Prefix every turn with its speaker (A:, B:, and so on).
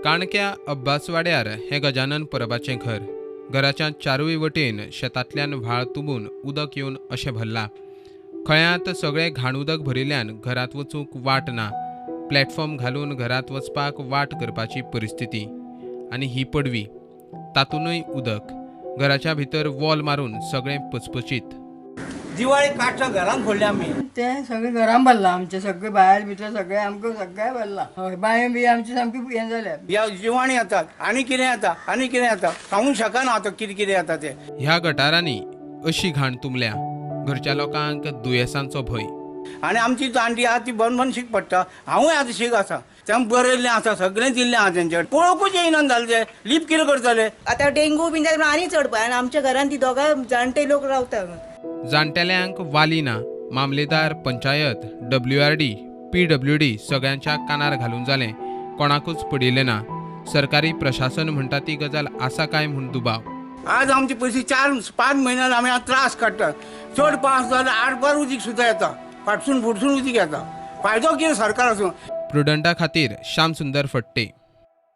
A: काणक्या अब्बासवाड्यार हें गजानन परबाचें घर. घराच्या चारूय वटेन शेतांतल्यान व्हाळ तुंबून उदक येवन अशें भरलां. खळ्यांत सगळें घाण उदक भरिल्ल्यान घरांत वचूंक वाट ना. प्लॅटफॉर्म घालून घरांत वचपाक वाट करपाची परिस्थिती. आनी ही पडवी, तातूंतय उदक. घराच्या भितर वॉल मारून सगळें पचपचीत.
B: दिवाळी काडटा घरान फोडले आमी.
C: तें सगळें घरान भरलां आमचें, सगळें भायर भितर सगळें आमकां सगळें भरलां. हय, बांय बी आमची सामकी हें जाल्या.
B: ह्या जिवाणी येतात आनी कितें येता आनी कितें येता, सांगूंक शकना आतां कितें कितें येता तें.
A: ह्या गटारांनी अशी घाण तुंबल्या, घरच्या लोकांक दुयेंसांचो भंय.
B: आनी आमची जाणटी आहा ती बन बन शीक पडटा. हांवूय आतां शीक आसा, तें बरयल्लें आसा, सगळें दिल्लें आहा तेंचे कडेन, पळोवंकूच येयना जालें ते लीप कितें करतले.
D: आतां डेंगू बीन जाल्यार आनी चड भंय, आनी आमच्या घरान ती दोगांय जाणटे लोक रावता.
A: जाणटेल्यांक वाली ना. मामलेदार, पंचायत, डब्ल्यूआरडी, पीडब्ल्यूडी सगळ्यांच्या कानार घालून जालें, कोणाकूच पडिल्लें ना. सरकारी प्रशासन म्हणटा ती गजाल आसा काय म्हूण दुबाव.
B: आज आमचे पयशे 4-5 म्हयने जाले आमी आज त्रास काडटात. चड पावस जाल्यार 8 बार उदीक सुद्दां येता, फाटसून फुडसून उदीक येता. फायदो कितें सरकाराचो?
A: प्रुडंटा खातीर श्यामसुंदर फडते.